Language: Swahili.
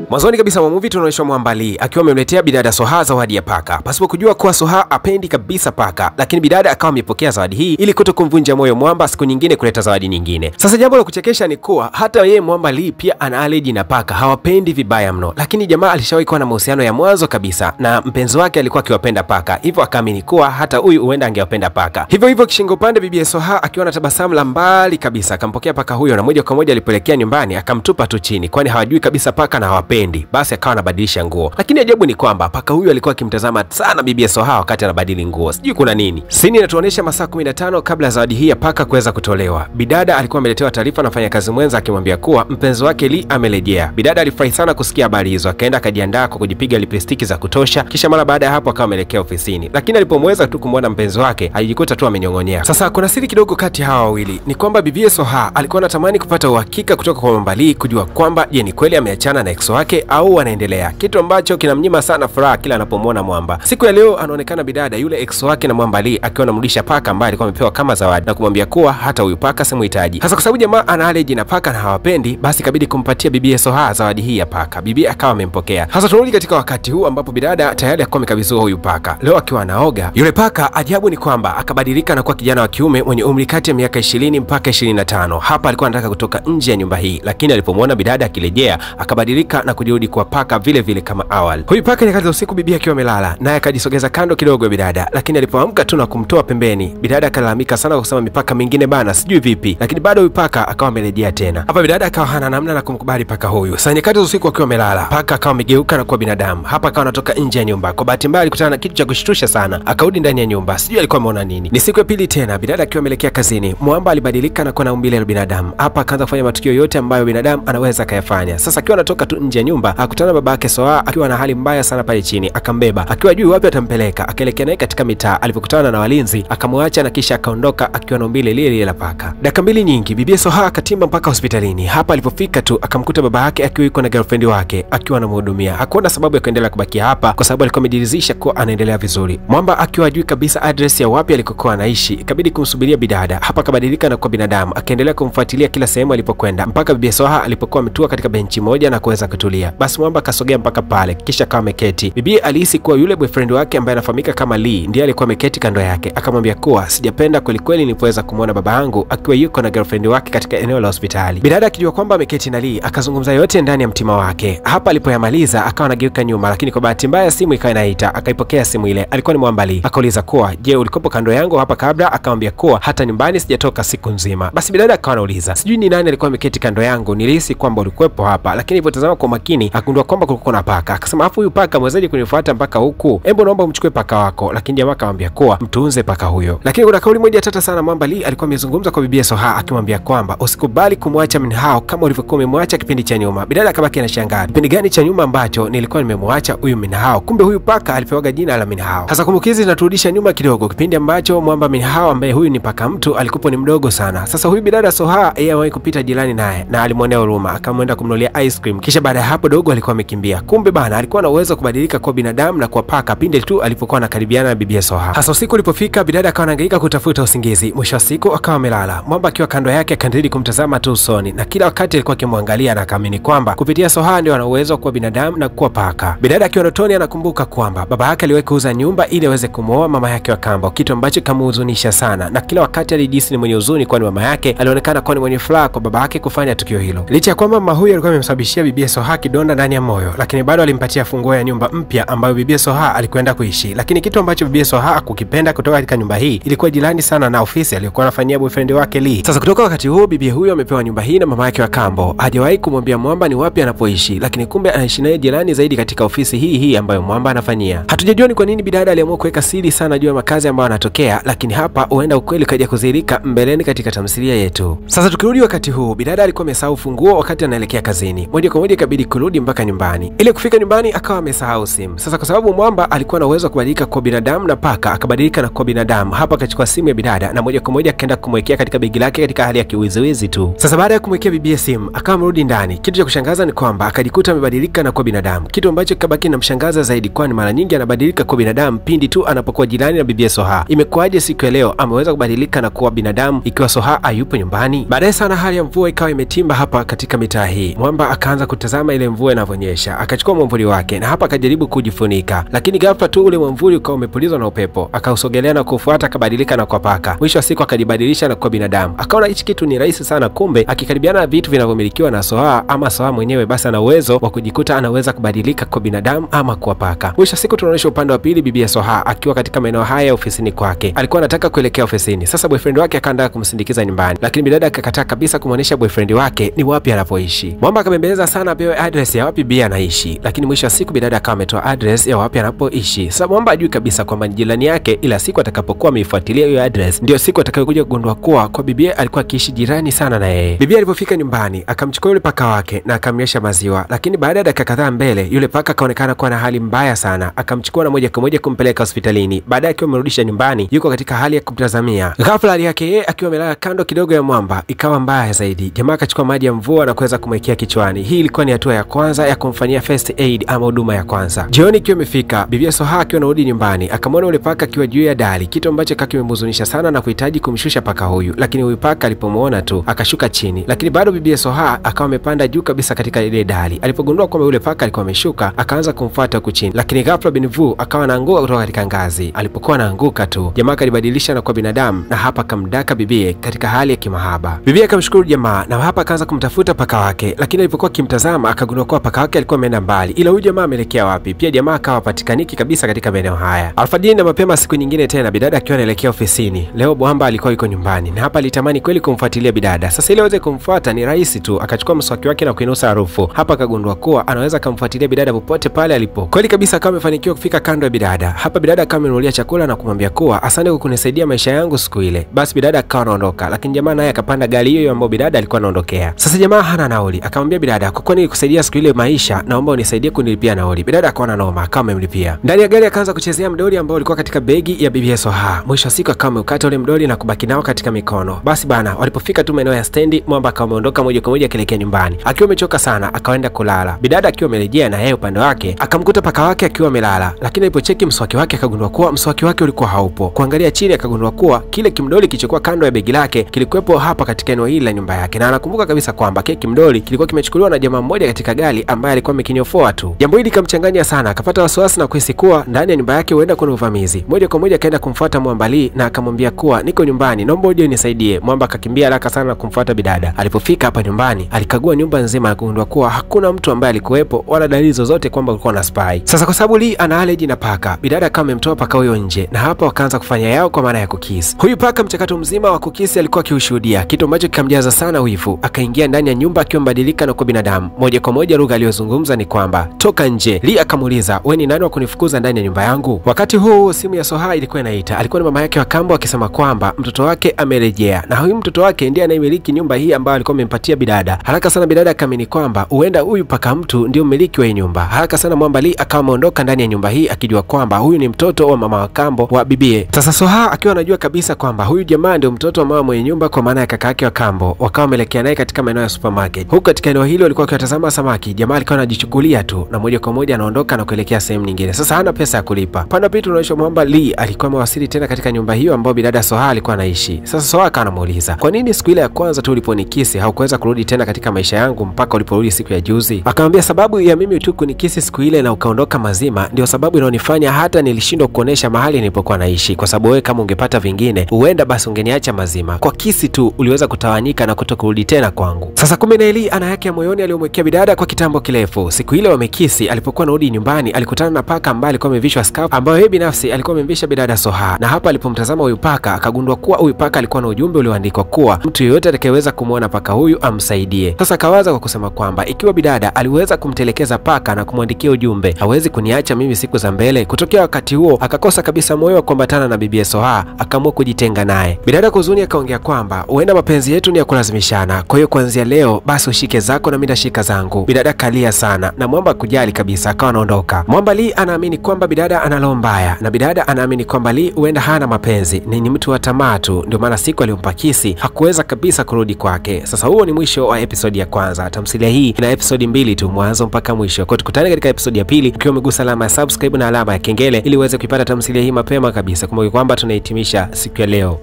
Mwanzoni kabisa mwa movie tunaonyeshwa Mwamba Lee akiwa amemletea bidada Soha zawadi ya paka. Pasipo kujua kuwa Soha apendi kabisa paka, lakini bidada akawa amepokea zawadi hii ili kutokumvunja moyo Mwamba siku nyingine kuleta zawadi nyingine. Sasa jambo la kuchekesha ni kuwa hata yeye Mwamba Lee pia ana allergy na paka, hawapendi vibaya mno. Lakini jamaa alishawahi kuwa na mahusiano ya mwanzo kabisa na mpenzi wake alikuwa akiwapenda paka, hivyo akaamini kuwa hata huyu huenda angewapenda paka. Hivyo hivyo kishingo pande bibi Soha akiwa na tabasamu la mbali kabisa akampokea paka huyo na moja kwa moja alipelekea nyumbani akamtupa tu chini, kwani hawajui kabisa paka na hawapendi. Basi akawa anabadilisha nguo. Lakini ajabu ni kwamba paka huyu alikuwa akimtazama sana bibi Soha wakati anabadili nguo. Sijui kuna nini. Sini inatuonesha masaa 15 kabla zawadi hii ya paka kuweza kutolewa. Bidada alikuwa ameletewa taarifa na mfanyakazi mwenza akimwambia kuwa mpenzi wake Lee amerejea. Bidada alifurahi sana kusikia habari hizo, akaenda akajiandaa kwa kujipiga lipstick za kutosha, kisha mara baada ya hapo akawa ameelekea ofisini. Lakini alipomweza tu kumwona mpenzi wake, alijikuta tu amenyong'onyea. Sasa kuna siri kidogo kati hawa wawili, ni kwamba bibi Soha alikuwa anatamani kupata uhakika kutoka kwa Mwamba Lee kujua kwamba je, ni kweli ameachana na ex wake au wanaendelea, kitu ambacho kinamnyima sana furaha kila anapomwona Mwamba. Siku ya leo anaonekana bidada yule ex wake na Mwamba Lee akiwa anamrudisha paka ambaye alikuwa amepewa kama zawadi na kumwambia kuwa hata huyu paka simuhitaji. Hasa kwa sababu jamaa ana allergy na paka na hawapendi, basi kabidi kumpatia bibi Soha zawadi hii ya paka. Bibi akawa amempokea. Hasa tunarudi katika wakati huu ambapo bidada tayari alikuwa amekabidhiwa huyu paka. Leo akiwa anaoga yule paka, ajabu ni kwamba akabadilika na kuwa kijana wa kiume mwenye umri kati ya miaka 20 mpaka 25. Hapa alikuwa anataka kutoka nje ya nyumba hii, lakini alipomwona bidada akirejea akabadilika na kujirudi kwa paka vile vile kama awali. Huyu paka nyakati za usiku bibi akiwa amelala, naye akajisogeza kando kidogo ya bidada, lakini alipoamka tu na kumtoa pembeni, bidada akalalamika sana kwa kusema mipaka mingine bana sijui vipi, lakini bado huyu paka akawa amerejea tena. Hapa bidada akawa hana namna na kumkubali paka huyu. Sasa nyakati za usiku akiwa amelala, paka akawa amegeuka na kuwa binadamu. Hapa akawa anatoka nje ya nyumba. Kwa bahati mbaya alikutana na kitu cha kushtusha sana, akarudi ndani ya nyumba, sijui alikuwa ameona nini. Ni siku ya pili tena, bidada akiwa ameelekea kazini, Mwamba alibadilika na kuwa na umbile la binadamu. Hapa akaanza kufanya matukio yote ambayo binadamu anaweza kayafanya. Sasa akiwa anatoka tu nje ya nyumba, akutana babake Soha akiwa na hali mbaya sana pale chini, akambeba akiwa juu wapi atampeleka, akaelekea naye katika mitaa. Alipokutana na walinzi akamwacha na kisha akaondoka akiwa na umbile lile lile la paka. Dakika mbili nyingi bibi Soha akatimba mpaka hospitalini. Hapa alipofika tu akamkuta baba yake akiwa yuko na girlfriend wake akiwa anamhudumia. Hakuona sababu ya kuendelea kubakia hapa kwa sababu alikuwa amejiridhisha kuwa anaendelea vizuri. Mwamba akiwa hajui kabisa address ya wapi alikokuwa anaishi, ikabidi kumsubiria bidada. Hapa akabadilika na kuwa binadamu, akaendelea kumfuatilia kila sehemu alipokwenda mpaka bibi Soha alipokuwa ametua katika benchi moja na kuweza kutulia. Basi Mwamba akasogea mpaka pale kisha akawa ameketi. Bibi alihisi kuwa yule boyfriend wake ambaye anafahamika kama Lee ndiye alikuwa ameketi kando yake. Akamwambia kuwa sijapenda kweli kweli nilipoweza kumwona baba yangu akiwa yuko na girlfriend wake katika eneo la hospitali. Bidada akijua kwamba ameketi na Lee akazungumza yote ndani ya mtima wake. Hapa alipoyamaliza akawa anageuka nyuma, lakini kwa bahati mbaya simu ikawa inaita. Akaipokea simu ile, alikuwa ni Mwamba Lee. Akauliza kuwa je, ulikopo kando yangu hapa kabla? Akamwambia kuwa hata nyumbani sijatoka siku nzima. Basi bidada akawa anauliza sijui ni nani alikuwa ameketi kando yangu, nilihisi kwamba ulikuwepo hapa, lakini nilipotazama kwa makini akagundua kwamba kulikuwa na paka. Akasema afu huyu paka mwezaje kunifuata mpaka huku? Hebu naomba umchukue paka wako. Lakini jamaa akamwambia kuwa mtunze paka huyo. Lakini kuna kauli moja tata sana Mwamba Lee alikuwa amezungumza kwa bibi Soha akimwambia kwamba usikubali kumwacha Minhao kama ulivyokuwa umemwacha kipindi cha nyuma. Bidada akabaki anashangaa, kipindi gani cha nyuma ambacho nilikuwa nimemwacha huyu Minhao? Kumbe huyu paka alipewaga jina la Minhao. Sasa kumbukizi zinaturudisha nyuma kidogo, kipindi ambacho Mwamba Minhao ambaye huyu ni paka mtu alikuwa ni mdogo sana. Sasa huyu bidada Soha yeye amewahi kupita jirani naye na alimwonea huruma akamwenda kumnunulia ice cream. Kisha baada ya hapo dogo alikuwa amekimbia. Kumbe bana alikuwa na uwezo kubadilika kwa binadamu na kwa paka pindi tu alipokuwa anakaribiana na bibi Soha. Hasa usiku ulipofika, bidada akawa anahangaika kutafuta usingizi. Mwisho wa siku akawa amelala. Mwamba akiwa kando yake akaendelea kumtazama tu usoni, na kila wakati alikuwa akimwangalia na akaamini kwamba kupitia Soha ndio ana uwezo kuwa binadamu na kuwa paka. Bidada akiwa ndotoni anakumbuka kwamba baba yake aliwahi kuuza nyumba ili aweze kumwoa mama yake wa kambo, kitu ambacho kamhuzunisha sana, na kila wakati alijihisi ni mwenye huzuni, kwani mama yake alionekana kuwa ni mwenye furaha kwa baba yake kufanya tukio hilo. Licha ya kwamba mama huyo alikuwa amemsababishia bibi Soha kidonda ndani ya moyo, lakini bado alimpatia funguo ya nyumba mpya ambayo bibi Soha alikwenda kuishi. Lakini kitu ambacho bibi Soha hakukipenda kutoka katika nyumba hii ilikuwa jirani sana na ofisi aliyokuwa anafanyia boyfriend wake Lee. Sasa kutoka wakati huo bibi huyo amepewa nyumba hii na mama yake wa kambo. Hajawahi kumwambia Mwamba ni wapi anapoishi, lakini kumbe anaishi naye jirani zaidi katika ofisi hii hii ambayo Mwamba anafanyia. Hatujajua ni kwa nini bidada aliamua kuweka siri sana juu ya makazi ambayo anatokea, lakini hapa huenda ukweli kaja kudhihirika mbeleni katika tamthilia yetu. Sasa tukirudi wakati huu, bidada alikuwa amesahau funguo wakati anaelekea kazini. Moja kwa moja ikabidi kurudi mpaka nyumbani. Ile kufika nyumbani akawa amesahau simu. Sasa kwa sababu Mwamba alikuwa na uwezo wa kubadilika kwa binadamu na paka, akabadilika na kwa binadamu. Hapa akachukua simu ya bidada na moja kwa moja akaenda kumwekea katika begi lake katika hali ya kiwiziwizi tu. Sasa baada ya kumwekea bibi simu, akawa amerudi ndani. Kitu cha kushangaza ni kwamba akajikuta amebadilika na kwa binadamu, kitu ambacho kikabaki namshangaza zaidi, kwani mara nyingi anabadilika kwa binadamu pindi tu anapokuwa jirani na bibi Soha. Imekuwaje siku ya leo ameweza kubadilika na kuwa binadamu ikiwa Soha hayupo nyumbani? Baadaye sana hali ya mvua ikawa imetimba hapa katika mitaa hii. Mwamba akaanza kutazama akitazama ile mvua inavyonyesha. Akachukua mwamvuli wake na hapa akajaribu kujifunika, lakini ghafla tu ule mwamvuli ukawa umepulizwa na upepo. Akausogelea na kufuata, akabadilika na kwa paka. Mwisho wa siku akajibadilisha na kuwa binadamu. Akaona hichi kitu ni rahisi sana, kumbe akikaribiana na vitu vinavyomilikiwa na Soha ama Soha mwenyewe, basi ana uwezo wa kujikuta anaweza kubadilika kwa binadamu ama kwa paka. Mwisho wa siku tunaonyesha upande wa pili bibi ya Soha akiwa katika maeneo haya ya ofisini kwake. Alikuwa anataka kuelekea ofisini. Sasa boyfriend wake akaanza kumsindikiza nyumbani, lakini bidada akakataa kabisa kumuonesha boyfriend wake ni wapi anapoishi. Mwamba akabembeleza sana apewe address ya wapi bi anaishi, lakini mwisho wa siku bidada akawa ametoa address ya wapi anapoishi. Sasa Mwamba ajui kabisa kwamba ni jirani yake, ila siku atakapokuwa ameifuatilia hiyo address ndio siku atakayokuja kugundua kuwa kwa bibi alikuwa akiishi jirani sana na yeye. Bibi alipofika nyumbani akamchukua yule paka wake na akamnyesha maziwa, lakini baada ya dakika kadhaa mbele yule paka akaonekana kuwa na hali mbaya sana. Akamchukua na moja kwa moja kumpeleka hospitalini. Baadaye akiwa amerudisha nyumbani yuko katika hali ya kumtazamia. Ghafla hali yake yeye akiwa amelala kando kidogo ya Mwamba ikawa mbaya zaidi. Jamaa akachukua maji ya mvua na kuweza kumwekea kichwani. Hii ilikuwa ni hatua ya kwanza ya kumfanyia first aid ama huduma ya kwanza. Jioni ikiwa imefika, bibi Soha akiwa anarudi nyumbani akamwona yule paka akiwa juu ya dari, kitu ambacho kimemhuzunisha sana na kuhitaji kumshusha paka huyu. Lakini huyu paka alipomuona tu akashuka chini, lakini bado bibi Soha akawa amepanda juu kabisa katika ile dari. Alipogundua kwamba yule paka alikuwa ameshuka, akaanza kumfuata huku chini, lakini ghafla Binvu akawa anaanguka kutoka katika ngazi. Alipokuwa anaanguka tu, jamaa alibadilisha na kuwa binadamu na hapa akamdaka bibie katika hali ya kimahaba. Bibie akamshukuru jamaa na hapa akaanza kumtafuta paka wake, lakini alipokuwa akimtazama akagundua kuwa paka wake alikuwa ameenda mbali, ila huyu jamaa ameelekea wapi? Pia jamaa akawa hapatikaniki kabisa katika maeneo haya. Alfajiri na mapema siku nyingine tena, bidada akiwa anaelekea ofisini. Leo Mwamba alikuwa yuko nyumbani na hapa alitamani kweli kumfuatilia bidada. Sasa ili aweze kumfuata ni rahisi tu, akachukua mswaki wake na kuinusa harufu. Hapa akagundua kuwa anaweza kumfuatilia bidada popote pale alipo. Kweli kabisa akawa amefanikiwa kufika kando ya bidada. Hapa bidada akawa amenunulia chakula na kumwambia kuwa asante kwa kunisaidia maisha yangu siku ile. Basi bidada akawa anaondoka, lakini jamaa naye akapanda gari hiyo hiyo ambayo bidada alikuwa anaondokea. Sasa jamaa hana nauli, akamwambia bidada, kwa kuwa nilikusaidia siku ile maisha, naomba unisaidie kunilipia nauli. Bidada akawa na noma, akawa amemlipia. Ndani ya gari akaanza kuchezea mdoli ambao ulikuwa katika begi ya bibi Soha. Mwisho wa siku akawa ameukata ule mdoli na kubaki nao katika mikono. Basi bana, walipofika tu maeneo ya stendi, Mwamba akawa ameondoka moja kwa moja akielekea nyumbani. Akiwa amechoka sana, akaenda kulala. Bidada akiwa amerejea na yeye upande wake, akamkuta paka wake akiwa amelala, lakini alipocheki mswaki wake akagundua kuwa mswaki wake ulikuwa haupo. Kuangalia chini akagundua kuwa kile kimdoli kilichokuwa kando ya begi lake kilikuwepo hapa katika eneo hili la nyumba yake, na anakumbuka kabisa kwamba kile kimdoli kilikuwa kimechukuliwa na jamaa mmoja katika gari ambaye alikuwa amekinyofoa tu. Jambo hili likamchanganya sana, akapata wasiwasi na kuhisi kuwa ndani ya nyumba yake huenda kuna uvamizi. Moja kwa moja akaenda kumfuata Mwamba Lee na akamwambia kuwa niko nyumbani, naomba uje unisaidie. Mwamba akakimbia haraka sana na kumfuata bidada. Alipofika hapa nyumbani, alikagua nyumba nzima na kugundua kuwa hakuna mtu ambaye alikuwepo wala dalili zozote kwamba kulikuwa na spy. Sasa kwa sababu Lee ana allergy na paka, bidada akawa amemtoa paka huyo nje na hapa wakaanza kufanya yao kwa maana ya kukisi. Huyu paka mchakato mzima wa kukisi alikuwa akiushuhudia, kitu ambacho kikamjaza sana wivu. Akaingia ndani ya nyumba akiwa mbadilika na kwa binadamu. Moja kwa moja lugha aliyozungumza ni kwamba toka nje. Lee akamuuliza, wewe ni nani wa kunifukuza ndani ya nyumba yangu? Wakati huo simu ya Soha ilikuwa inaita. Alikuwa ni mama yake wa kambo akisema kwamba mtoto wake amerejea na huyu mtoto wake ndiye anayemiliki nyumba hii ambayo alikuwa amempatia bidada. Haraka sana bidada akaamini kwamba huenda huyu paka mtu ndio mmiliki wa hii nyumba. Haraka sana Mwamba Lee akawa ameondoka ndani ya nyumba hii akijua kwamba huyu ni mtoto wa mama wa kambo wa bibie. Sasa Soha akiwa anajua kabisa kwamba huyu jamaa ndio mtoto wa mama mwenye nyumba, kwa maana ya kaka yake wa kambo, wakawa wameelekea naye katika maeneo ya supermarket. Huko katika eneo hilo walikuwa wakiwatazama samaki. Jamaa alikuwa anajichukulia tu na moja kwa moja anaondoka na kuelekea sehemu nyingine. Sasa hana pesa ya kulipa. Pande pili tunaonyeshwa Mwamba Lee alikuwa amewasili tena katika nyumba hiyo ambayo bidada Soha alikuwa anaishi. Sasa Soha akawa anamuuliza, kwa nini siku ile ya kwanza tu uliponikisi haukuweza kurudi tena katika maisha yangu mpaka uliporudi siku ya juzi? Akamwambia, sababu ya mimi tu kunikisi siku ile na ukaondoka mazima ndio sababu inayonifanya hata nilishindwa kuonesha mahali nilipokuwa naishi, kwa sababu wewe kama ungepata vingine huenda basi ungeniacha mazima. Kwa kisi tu uliweza kutawanyika na kutokurudi tena kwangu. Sasa kumbe na Eli ana yake ya moyoni aliyomwekea bidada kwa kitambo kirefu. Siku ile wamekisi, alipokuwa anarudi nyumbani alikutana na paka ambaye alikuwa amevishwa scarf ambayo yeye binafsi alikuwa amemvisha bidada Soha, na hapa alipomtazama huyu paka akagundua kuwa huyu paka alikuwa na ujumbe ulioandikwa kuwa mtu yeyote atakayeweza kumuona paka huyu amsaidie. Sasa akawaza kwa kusema kwamba ikiwa bidada aliweza kumtelekeza paka na kumwandikia ujumbe, hawezi kuniacha mimi siku za mbele. Kutokea wakati huo akakosa kabisa moyo wa kuambatana na bibi Soha, akaamua kujitenga naye. Bidada kuzuni akaongea kwamba huenda mapenzi yetu ni ya kulazimishana, kwa hiyo kuanzia leo basi ushike zako na mimi nitashika zangu. Bidada kalia sana na Mwamba kujali kabisa, akawa anaondoka. Mwamba Lee anaamini kwamba bidada ana roho mbaya na bidada anaamini kwamba Lee huenda hana mapenzi, ni mtu wa tamaa tu, ndio maana siku aliyompa kisi hakuweza kabisa kurudi kwake. Sasa huo ni mwisho wa episodi ya kwanza. Tamthilia hii ina episodi 2 tu, mwanzo mpaka mwisho. Kwa tukutane katika episodi ya pili, ukiwa umegusa alama ya subscribe na alama ya kengele ili uweze kuipata tamthilia hii mapema kabisa. Kumbuka kwamba tunahitimisha siku ya leo.